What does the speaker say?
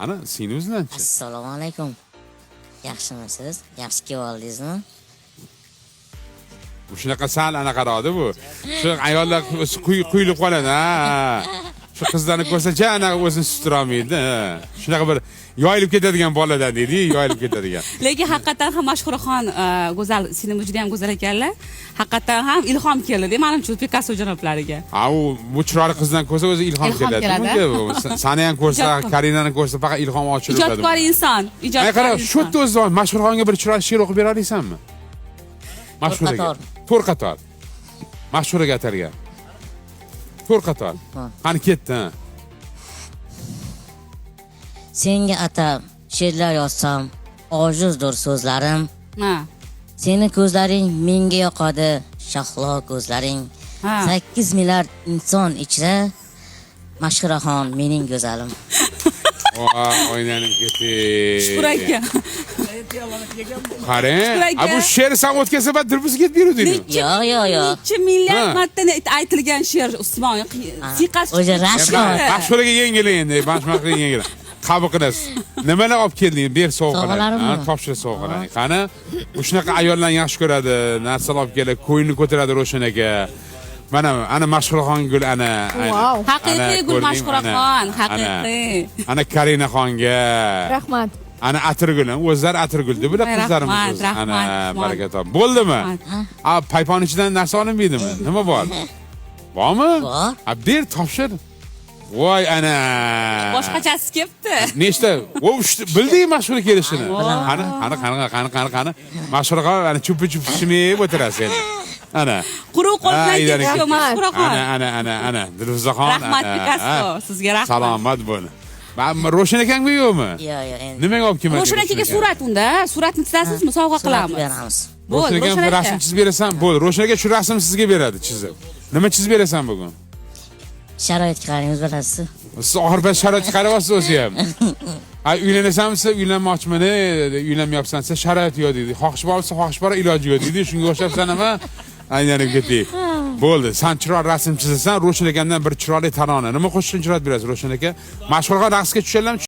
Ana, singlimiz bilanchi? Assalomu alaykum. Yaxshimisiz? Yaxshi kelib oldingizmi? Bu shunaqa sal anaqaroqda bu. Shu ayollar quyilib qoladi, ha. Shu qizlarni ko'rsa, ja anaqa o'zini sustirolmaydi. Ha. Shunaqa bir yoyilib ketadigan boladan deydi, yoyilib ketadigan. Lekin haqiqatdan ham Mashhuraxon, go'zal singlimiz juda ham go'zal ekanlar. Haqiqatdan ham ilhom keldi, manimcha, Pikasso janoblariga. Ha, u bu chiroyli qizdan ko'rsa o'zi ilhom Ilhom keladi. keladi. Bunga sani ham ko'rsa, Ijodkor. Karinani ko'rsa faqat ilhom ochilib Ijodkor inson, Ay ijodkor qara, inson. shu yerda o'zi Mashhurxonga bir chiroyli she'r o'qib bera olasanmi? Mashhuraga. To'rt qator. To'rt qator. Mashhuraga atalgan. To'rt qator. Ha. Qani ketdi, ha. Senga atab she'rlar yozsam, ojizdir so'zlarim. Ha. Seni ko'zlaring menga yoqadi, shahlo ko'zlaring. Ha. 8 milliard inson ichra Mashhuraxon mening go'zalim. Voy, o'ynanim ketdi. Shukur aka. Qarang. Shukur aka. A bu she'r san o'tkazsa bad dilbizga ketib beruvding. Yo, yo, yo. Necha milliard Ha. marta aytilgan she'r, Usmon, siyqasi O'zi chiqib rashk ketdi. Mashhuraga yengil endi, mashhuraga yengil. Qabul qilasiz. Nimalar olib kelding? Ber sovg'alar. Sovg'alarimmi? Ha, topshir sovg'alarni. Qani? U shunaqa ayollarni yaxshi ko'radi, narsalar olib keladi, ko'nglini ko'taradi Ro'shan aka. Mana ana Mashhuraxon gul ana. Ana. Vau. Haqiqiy Ana, gul ko'rdingmi? Mashhuraxon, Ana, haqiqiy. Ana Karinaxonga. Rahmat. Ana atirgul, o'zlari atirgul deb bular Rahmat, qizlarimiz o'zi. rahmat, Ana rahmat. baraka top. Bo'ldimi? Rahmat. A paypon ichidan narsa olinmaydimi? Nima bor? Bormi? Bor. A ber, topshir. Voy ana. Boshqachasi kelibdi. Nechta? O bilding mashhur kelishini. Bilaman. Qani, qani, qani, qani, qani, qani. Mashhur ana chupi chupi shimib o'tirasiz endi. Ana. Quruq qo'l bilan Aylanib ketishga ketdi. Mashhuraxon. Ana, ana, ana, ana. Dilfuzaxon. Rahmat, ana, Pikasso, ha. sizga rahmat. Salomat bo'l. Ro'shan akangmi yo'qmi? Yo, yo, endi. Nimaga olib kelmading? Ro'shan akaga surat unda, suratni chizasizmi? Sovg'a Surat qilamiz. beramiz. Bo'ldi, Ro'shan aka Ro'shan aka. rasm chizib berasan, bo'ldi. Ro'shan aka shu rasm sizga beradi chizib. Nima chizib berasan bugun? Sharoitga qaraymiz, bilasiz. Siz oxir payt sharoitga qarayapsiz o'zi ham. Ha, uylanasanmi siz, uylanmoqchiman, uylanmayapsan desa sharoit yo'q deydi. Xohish borsa xohish bor, iloji yo'q deydi. Shunga o'xshab nima? Aylanib ketdik. Bo'ldi. San chiroyli rasm chizasan, Ro'shan akamdan bir chiroyli tarona. Nima qo'shiqni chiroyli berasiz Ro'shan aka? Mashhurxon raqsga tushadilarmi?